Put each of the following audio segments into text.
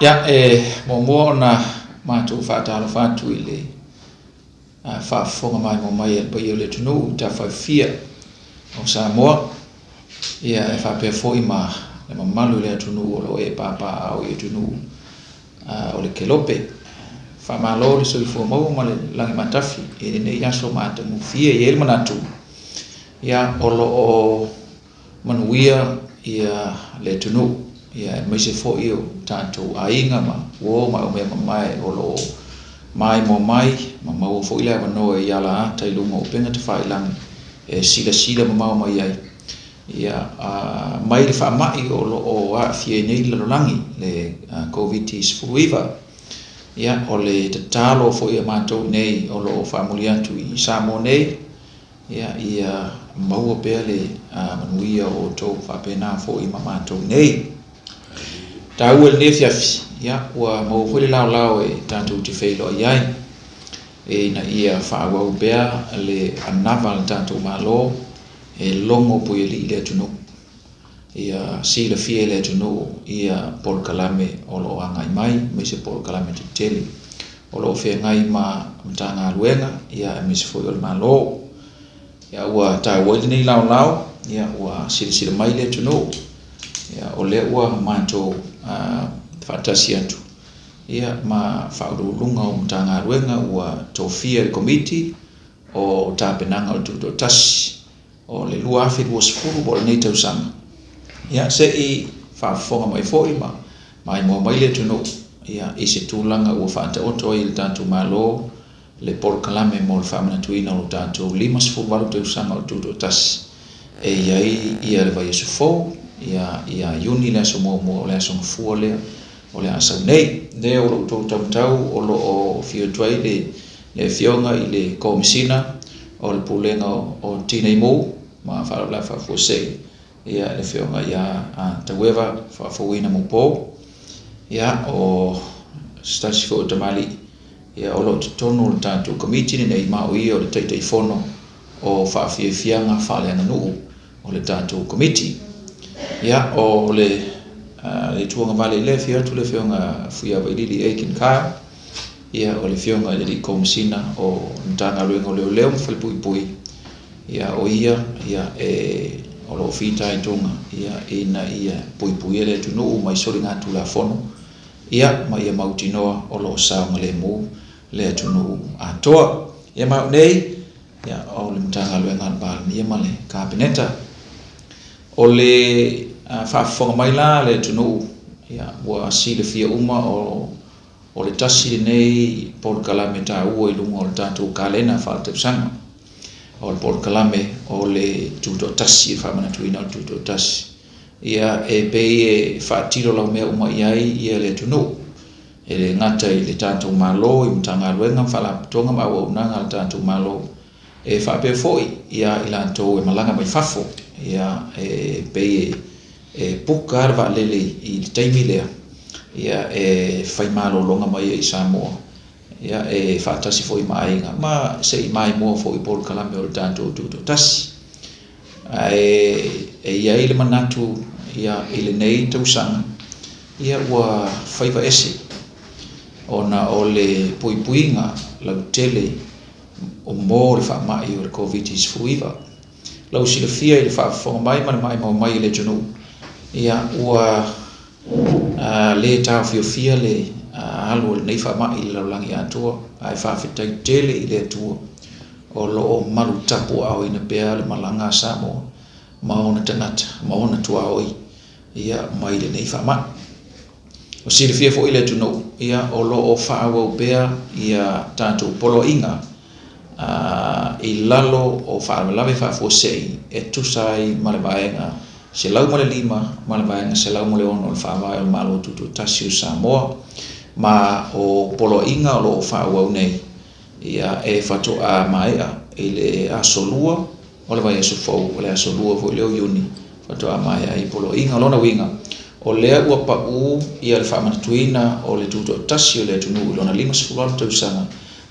Ia, e muamua ona matou faatalofa atu i le faafofoga maimoa mai a le paia o le atunuu i tafa e fia o Samoa, ia e faapea foi ma le mamalu o le atunuu o lo o e papaaao i atunuu o le Kelope. Faamalo le soifua maua ma le lagi matafi i lenei aso matagofie. E i ai le manatu, ia, o lo o manuia ia le atunuu, ia aemaise foi o tatou aiga ma uo ma aumeamamae o lo o maimoa mai ma maua foi le avanoa i ala ata i luga o upega tafailagi e silasila mamao mai ai ia mai le faamai o lo o aafia ai nei le lalolagi, le Koviti-19. Ia, o le tatalo foi a matou nei o lo o faamuli atu i Samoa nei, Ia, ia maua pea le manuia o outou faapena foi ma matou nei. Taua i lenei afiafi, ia, ua maua foi le laolao e tatou te feiloai ai, ina ia faaauau pea le anava a le tatou Malo e logo puialii le atunuu. Ia silafia e le atunuu ia polokalame o lo o agai mai, aemaise polokalame tetele o lo o feagai ma Matagaluega ia aemaise foi o le Malo. Ia, ua taua ai lenei laolao, ia, ua silasila mai le atunuu, ia, o lea ua matou faatasi atu ia ma Faauluuluga o Matagaluega ua tofia e le Komiti o Tapenaga o le Tutoatasi o le 2020 po o lenei tausaga. Ia, se i faafofoga mai foi ma maimoa mai le atunuu ia, i se tulaga ua faataoto ai e le tatou Malo le polokalame mo le faamanatuina o lo tatou 58 tausaga o le Tutoatasi e i ai ia le vaiaso fou ia, ia Iuni le aso muamua o le aso Gafua lea o le a sau nei. Lea o lo outou taumatau o lo o afio atu ai le le Afioga i le Komesina o le Pulega o Tinei Mu ma Faalavelave Faafuasei, ia, le Afioga ia Taueva Faafouina Mupo, ia, o se tasi foi o tamalii, ia, o lo o totonu o le tatou Komiti lenei, ma o ia o le Taitaifono o Faafiafiaga Faaleaganuu o le tatou Komiti. Ia, o le itu agavale i le afio atu le Afioga Fuiavailili Aiken Kyle, ia, o le Afioga i le Alii Komesina o le Matagaluega o Leoleo ma Falepuipui, ia, o ia, ia, e, o lo o fitaituga, ia, ina ia puipuia le atunuu mai soligatulafono, ia, ma ia mautinoa o lo o saogalemu le atunuu atoa. Ia, ma au nei, Ia, o le Matagaluega a le Palemia ma le Kapeneta. O le faafofoga mai la a le atunuu, ia, ua silafia uma o, o le tasi lenei polokalame taua i luga o le tatou kalena faaletausaga. O le polokalame o le tutoatasi, le faamanatuina o le tutoatasi. Ia, e pei e faatilo laumea uma i ai ia le atunuu. E le gata i le tatou Malo, i Matagaluega ma Faalapotopotoga ma auaunaga a le tatou Malo, e faapea foi ia i latou e malaga mai fafo, ia, e pei e puka lava le vaalele i le taimi lea, ia, e fai malologa mai ai i Samoa, ia, e faatasi foi ma aiga, ma se i maimoa foi i polokalame o le tatou Tutoatasi. Ae e i ai le manatu ia, i lenei tausaga, ia ua faiva ese ona o le puipuiga lautele o mo le faamai o le Koviti-19. Lau silafia i le faafofoga mai ma le maimoa mai i le atunuu, ia ua le taofiofia le alu o lenei faamai i le lalolagi atoa, ae faafetai tele i le Atua o lo o malu tapuaaoina pea le malaga a Samoa ma ona tagata ma ona tuaoi ia, mai lenei faamai. Ua silafia foi le atunuu, ia, o lo o faaauau pea ia tatou poloaiga i lalo o faalavelave faafuasei e tusa ai ma le Vaega 105 ma le Vaega 106 o le Faavae o le Malo Tutoatasi o Samoa, ma o poloaiga o lo o faaauau nei, ia, e faatoa maea i le aso 2 o le vaiaso fou, o le aso 2 foi lea o Iuni, faatoa maea ai poloaiga. O lona uiga, o lea ua pau ia le faamanatuina o le tutoatasi o le atunuu i lona 58 tausaga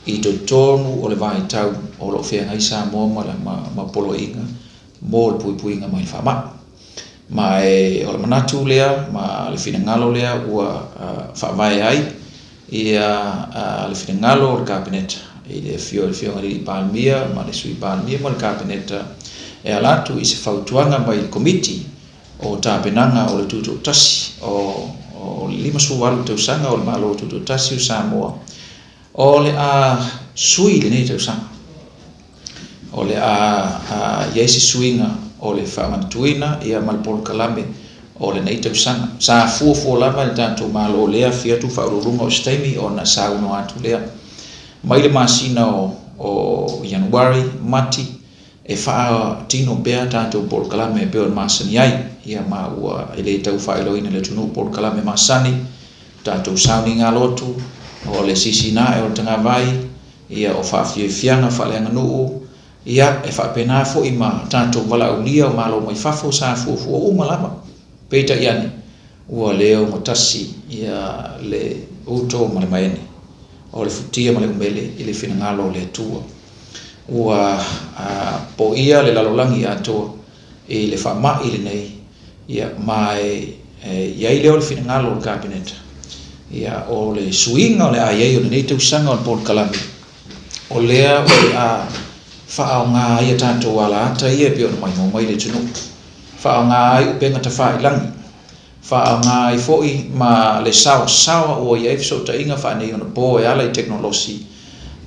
i totonu o le vaitau o lo o feagai Samoa ma, ma, ma poloaiga mo le puipuiga mai le faamai. Ma e o le manatu lea ma le finagalo lea ua faavae ai ia le finagalo o le Kapeneta i le afio o le Afioga i le Palemia ma le Sui Palemia ma le Kapeneta e ala atu i se fautuaga mai le Komiti o Tapenaga o le Tutoatasi o le 58 tausaga o le Malo Tutoatasi o Samoa. O le a sui lenei tausaga. O le a i ai se suiga o le faamanatuina ia ma le polokalame o lenei tausaga. Sa fuafua lava e le tatou Malo lea afio atu Faauluuluga o se taimi ona saunoa atu lea. Mai le masina o Ianuari, Mati, e faatino pea tatou polokalame e pei ona masani ai. Ia ma ua e le tau faailoaina i le atunuu polokalame masani, tatou sauniga lotu, o le sisina ae o le tagavai, ia o faafiafiaga faaleaganuu, ia e faapena foi ma tatou valaaulia o malo mai fafo sa fuafua uma lava. Peitai ane, ua le ogatasi ia le uto ma le maene, o le futia ma le umele i le finagalo o le Atua. Ua poia le lalolagi atoa i le faamai lenei, ia, ma e i ai lea o le finagalo o le Kapeneta, ia, o le suiga o le a i ai o lenei tausaga o le polokalame, o lea o le a faaaoga ai a tatou alaata ia e pei ona maimoa mai le atunuu, faaaoga ai upega tafailagi, faaaoga ai foi ma le saosaoa ua i ai fesootaiga faaneionapo e ala i tekonolosi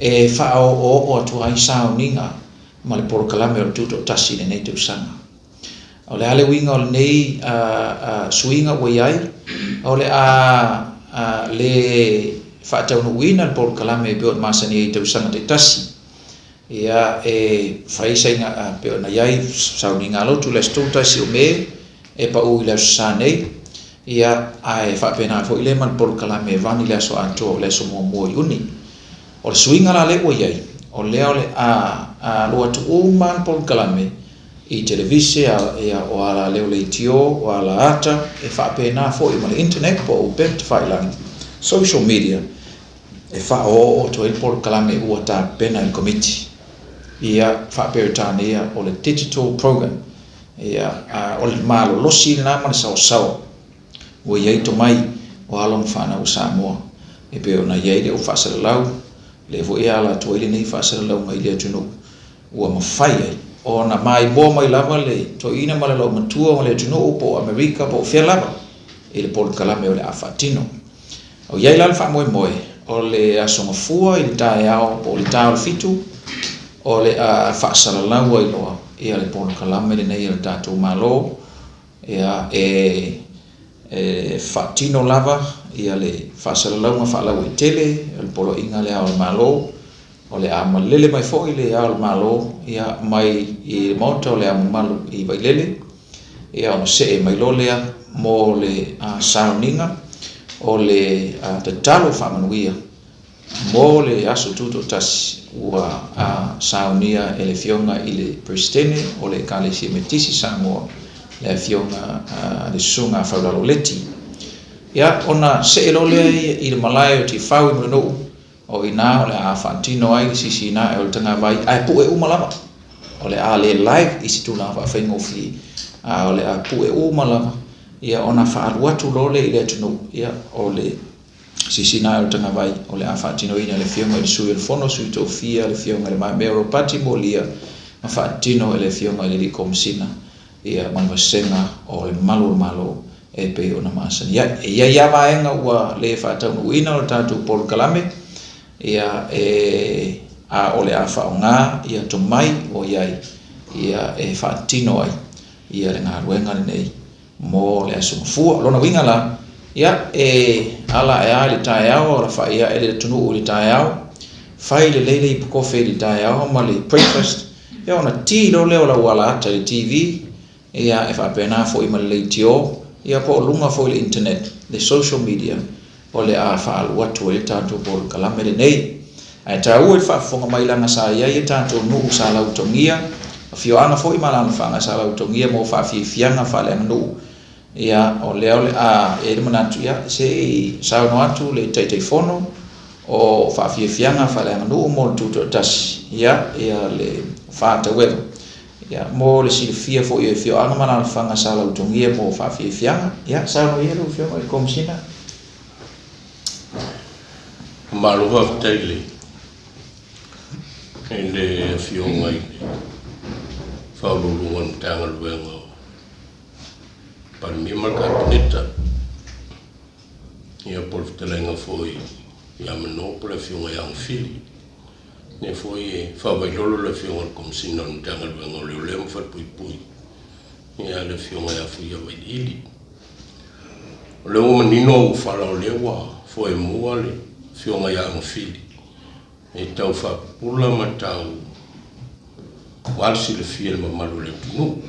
e faaoooo atu ai sauniga ma le polokalame o le Tutoatasi i lenei tausaga. O le a le uiga o lenei suiga ua i ai? O le a le faataunuuina le polokalame e pei ona masani ai i tausaga taitasi. Ia, e fai saiga pei ona i ai sauniga lotu i le aso 31 o Me e pau i le aso Sa nei. Ia, ae faapena foi lea ma le polokalame e run i le aso atoa o le aso 1 o Iuni. O le suiga la lea ua i ai, o lea o le a alu atu uma le polokalame i televise, ia, o alaleo leitio, o alaata, e faapena foi ma le internet po o upega tafailagi, social media, e faaoooo atu ai le polokalame ua tapena e le Komiti. Ia, faa-Peretania o le digital program. Ia, o le malolosi lena ma le saoasaoa ua i ai tomai o alo ma fanau o Samoa e pei ona i ai le au faasalalau, lea foi e ala atu ai lenei faasalalauga i le atunuu ua mafai ai ona maimoa mai lava le toeaina ma le loomatua ma le atunuu po o Amerika po o fea lava i le polokalame o le a faatino. O i ai la le faamoemoe o le Aso Gafua i le taeao po o le ta o le 7 o le a faasalalau ai loa ia le polokalame lenei a le tatou Malo ia e faatino lava ia le faasalalauga faalauaitele o le Poloaiga a le Ao o le Malo. O le a malele mai foi le Ao o le Malo ia mai i le Maota o le Ao Mamalu i Vailele ia ona see mai loa lea mo le sauniga o le tatalo faamanuia mo le aso Tutoatasi ua saunia e le Afioga i le Peresetene o le Ekalesia Metotisi Samoa, le Afioga le Susuga Faulalo Leti. Ia, ona see loa lea i le malae o Tiafau i Mulinuu, o i ina o le a faatino ai le sisina ae o le tagavai, ae pue uma lava. O le a le live i se tulaga faafaigofie, a o le a pue uma lava, ia ona faaalu atu loa lea i le atunuu, ia o le sisina ae o le tagavai o le a faatinoina e le Afioga i le Sui o le Fono, Sui Tofia, le Afioga i le Mamea Ropati Molia, ma faatino e le Afioga i le Alii Komesina ia ma le Vasega o le Malu o le Malo e pei ona masani ai. E i ai lava vaega ua le faataunuuina o le tatou polokalame, ia e a o le a faaaoga ia tomai ua i ai ia e faatino ai ia le galuega lenei mo le Aso Gafua. O lona uiga la, ia, e ala ae lava i le taeao, alafai ae le atunuu i le taeao, fai lelei le ipu kofe i le taeao ma le breakfast, ia ona ti loa lea o lau alaata i le TV, ia e faapena foi ma le leitio, ia po o luga foi o le internet, le social media, o le a faaalu atu ai le tatou polokalame lenei. Ae taua i le faafofoga mai leaga sa i ai a tatou nuu sa lautogia, afioaga foi ma alaalafaga sa lautogia mo faafiafiaga faaleaganuu. Ia, o lea o le a i ai le manatu, ia, se i saunoa atu le Taitaifono o faafiafiaga faaleaganuu mo le Tutoatasi, ia, ia le Fa Taueva. Ia, mo le silafia foi o afioaga ma alaalafaga sa lautogia mo faafiafiaga. Ia, saunoa ia lau Afioga i le Komesina. Malo faafetai i le i le Afioga i le Faauluuluga o le Matagaluega o Palemia ma le Kapeneta, ia po o le fetalaiga foi ia Mano po o le Afioga ia Agafili. Lea foi e faavailolo le Afioga i le Komesina o le Matagaluega o Leoleo ma Falepuipui, ia le Afioga ia Fuia Vailiili. O lea ua manino auofala o lea ua foemua le Afioga ia Agafili e tau faapupula ma tau aua le silafia e le mamalu o le atunuu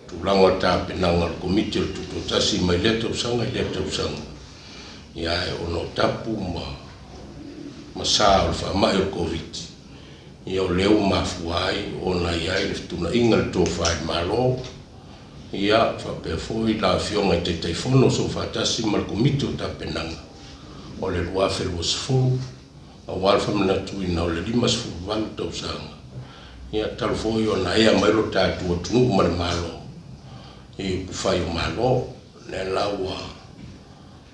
tulaga o tapenaga o le Komiti o le Tutoatasi mai lea tausaga i lea tausaga, ia ae ona o tapu ma ma sa o le faamai o le Koviti, ia o lea ua mafua ai ona i ai le fetuunaiga i le tofa i le Malo, ia faapea foi la Afioga i Taitaifono Soofaatasi ma le Komiti o Tapenaga o le 2020 aua le faamanatuina o le 58 tausaga, ia talu foi ona ea mai lo tatou atunuu ma le Malo i upufai o Malo. Lea la ua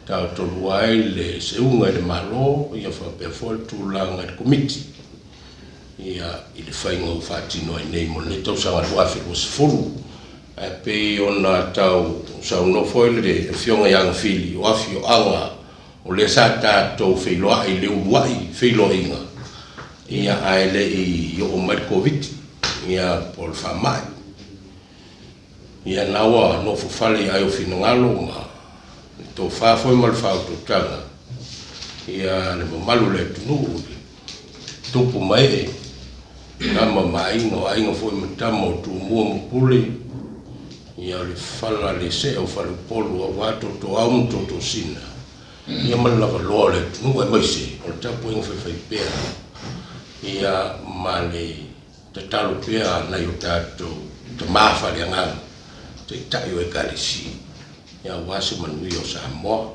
taotolua ai le seuga i le Malo ia faapea foi le tulaga i le Komiti ia i le faiga ua faatino ai nei mo lenei tausaga 2020. Ae pei ona tau saunoa foi le Afioga ia Agafili, o afioaga o lea sa tatou feiloai i le uluai feiloaiga, ia ae le i oo mai le Koviti, ia po o le faamai. Ia na ua nofo fale i ai o finagalo ma le tofa foi ma le faautautaga, ia le mamalu o le atunuu i tupu ma ee, tama ma aiga, o aiga foi ma tama, o Tumua ma Pule, ia o le fala le see o Faleupolu aua Tootooau ma Tootoosina, ia ma le lavaloa o le atunuu aemaise o le tapuaiga faifaipea, ia ma le tatalo pea a nai o tatou tama faaleagaga, taitai o Ekalesia, ia aua se manuia o Samoa.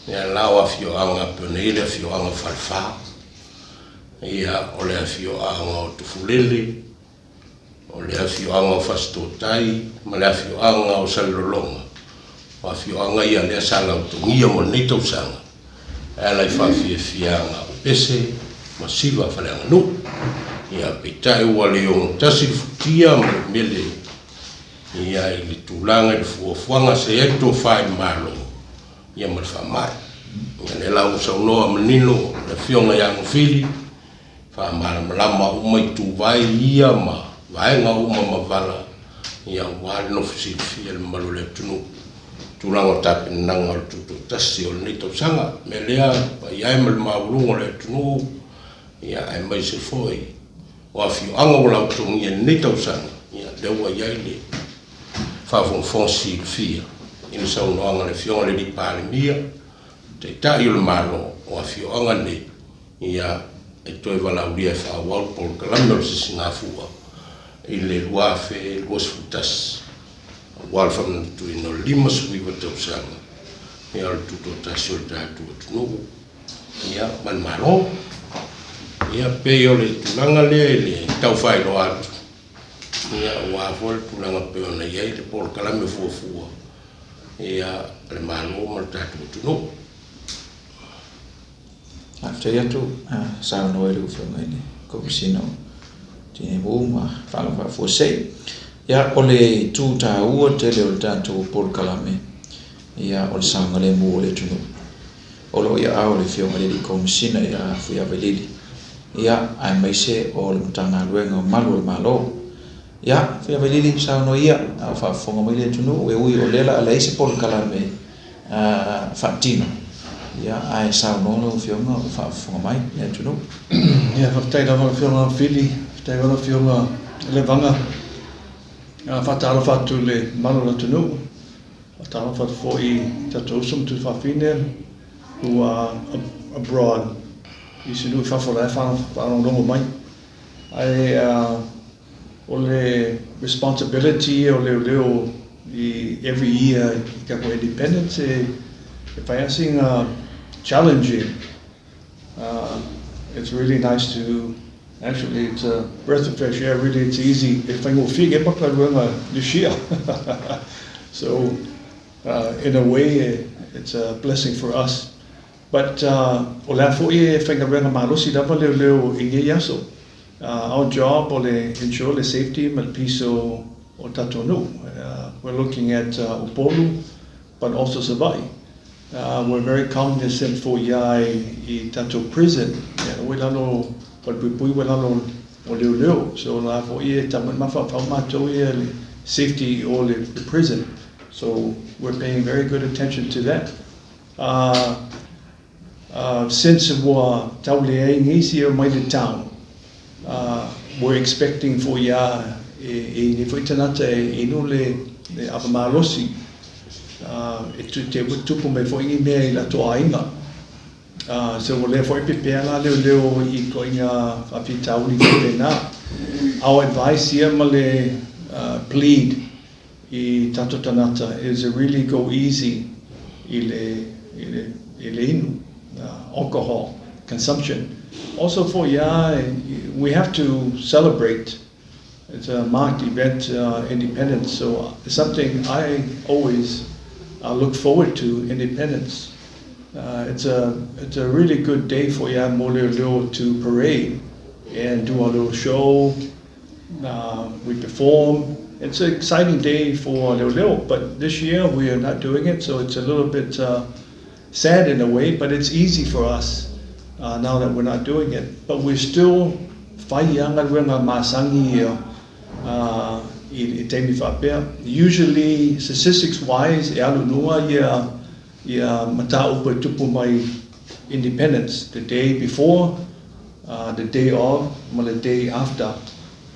Ia la o afioaga pei ona i ai le afioaga o Falefa, ia o le afioaga o Tufulele, o le afioaga o Fasitotai ma le afioaga o Salelologa, o afioaga ia lea sa lautogia mo lenei tausaga e ala i faafiafiaga o pese ma siva faaleaganuu. Ia, peitai ua le ogatasi le futia ma le mele ia i le tulaga i le fuafuaga sa i ai le tofa i le Malo ia ma le faamai. Ia lea la ua saunoa manino le Afioga ia Agafili, faamalamalama uma ituvai ia ma vaega uma ma vala ia aua le nofo silafia e le mamalu o le atunuu tulaga o tapenaga o le tutoatasi o lenei tausaga. O le mea lea, le paia e ma le maualuga o le atunuu, ia aemaise foi o afioaga ua lautogia i lenei tausaga, ia lea ua i ai le faafogafoga silafia i le saunoaga a le Afioga i le Alii Palemia, Taitai o le Malo o afioaga nei, ia, e toe valaaulia e faaauau le polokalame o le Sisigafua i le 2021 aua le faamanatuina o le 59 tausaga ia o le tutoatasi o le tatou atunuu ia ma le Malo. Ia pei o le tulaga lea i le tau faailoa atu ia aua foi le tulaga pei ona i ai le polokalame fuafua ia a le Malo ma le tatou atunuu. Faafetai atu saunoa i lau Afioga i le Komesina o Tinei Mu ma Faalavelave Faafuasei. Ia, o le itu taua tele o le tatou polokalame, ia, o le saogalemu o le atunuu. O lo o i aao le Afioga i le Alii Komesina ia Fuiavailili, ia, aemaise o le Matagaluega o Malu o le Malo. Ia, Fuiavailili, saunoa ia, a o faafofoga mai le atunuu, e ui o lea o le a leai se polokalame faatino, ia, ae saunoa lau Afioga o faafofoga mai le atunuu. Ia, faafetai lava lau Afioga Fili, faafetai foi lau Afioga Levaga. Faatalofa atu i le mamalu o le atunuu, faatalofa atu foi i tatou uso ma tuafafine who are abroad i isi nuu i fafo la e faalogologo mai. Ae o le responsibility ia o leoleo i every year i tatou independence e fai lava sina challenging. It's really nice to. Actually, it's a breath of fresh air. Really, it's easy. E faigofie ke galuega this year. So, in a way, it's a blessing for us. But o le a fo'i e faigaluega malosi lava leoleo i nei aso. Our job o le ensure le safety ma le peace o tatou nuu. We're looking at Upolu, but also Savaii. We're very cognizant fo'i i tatou prison. Ia, ua i lalo falepuipui ua i lalo o leoleo. So la fo'i e taumai mafaufau matou ia le safety o le prison. So we're paying very good attention to that. Since ua tauleai nisi e omai le town, we're expecting fo'i a e i nei fo'i tagata e inu le ava malosi e te tupu mai fo'i ni mea i latou aiga. So ua lea fo'i pepea la leoleo i ituaiga faafitauli faapena. Our advice ia ma le plead i tatou tagata is to really go easy i le inu, alcohol consumption. Also for, yeah, we have to celebrate. It's a marked event, independence, so it's something I always look forward to, independence. It's a really good day for ia mo leoleo to parade and do our little show. We perform. It's an exciting day for leoleo, but this year we are not doing it, so it's a little bit sad in a way, but it's easy for us now that we're not doing it. But we're still fai galuega masani ia i taimi faapea. Usually, statistics wise, e alu luga ia mataupu e tupu mai independence, the day before, the day of, ma le day after,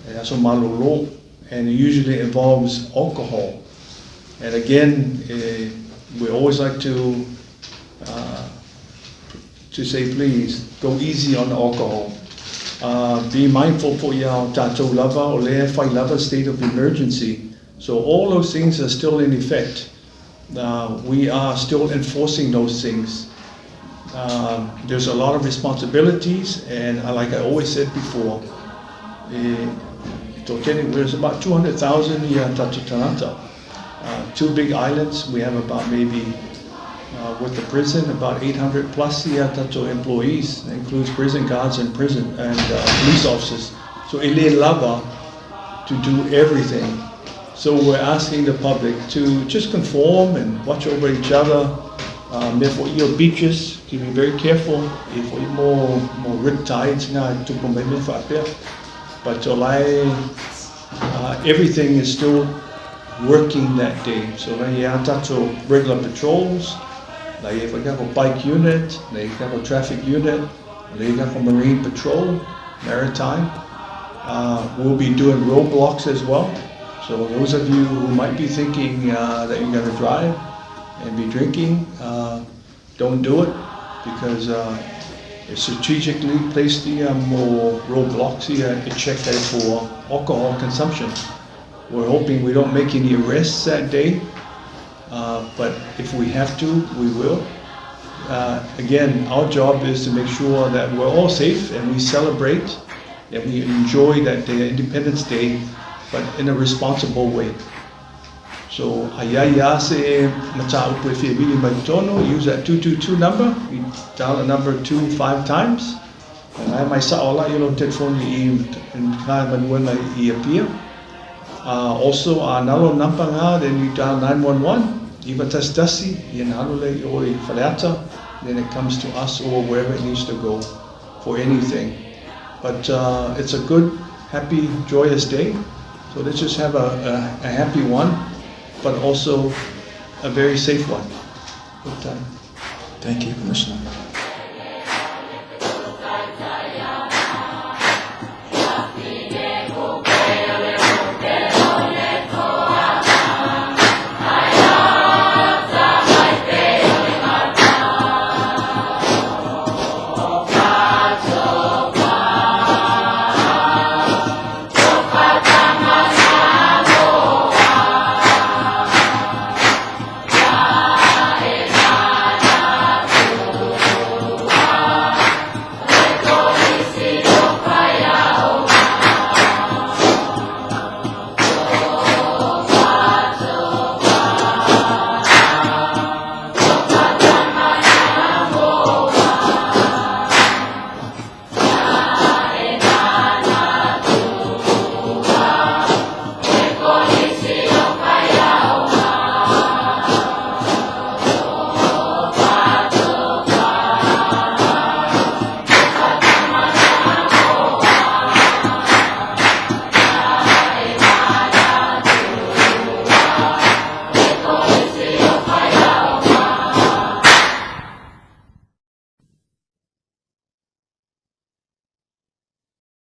e aso malolo, and it usually involves alcohol. And again, we always like to say, please go easy on the alcohol. Be mindful fo'i ia tatou lava o lea fai lava state of emergency. So all those things are still in effect. We are still enforcing those things. There's a lot of responsibilities, and like I always said before, there's about 200,000 ia tatou tagata. Two big islands, we have about maybe, with the prison, about 800 plus ia tatou employees. That includes prison guards and prison and police officers. So e le lava to do everything. So we're asking the public to just conform and watch over each other. Mea fo'i o beaches, to be very careful. E fo'i mo rip tides nga tupu mai mea faapea. But o lai, everything is still working that day. So lai ia tatou regular patrols, lai e whakako bike unit, lai e traffic unit, lai e marine patrol, maritime. We'll be doing roadblocks as well. So those of you who might be thinking that you're going to drive and be drinking, don't do it because it's strategically placed the more roadblocks here to check that for alcohol consumption. We're hoping we don't make any arrests that day, but if we have to, we will. Again, our job is to make sure that we're all safe and we celebrate and we enjoy that day, Independence Day, but in a responsible way. So, a ia ia se mataupu e fia vili mai totonu, use that 222 number. You dial the number 2 5 times. And ai mai sa ola i lo telefoni i ka manuela i Apia. Also, a nalo nampa ngā, then you dial 911, 911, ia na alu le i o i Faleata, then it comes to us or wherever it needs to go for anything. But it's a good, happy, joyous day. So let's just have a happy one, but also a very safe one. Good time. Thank you, Commissioner.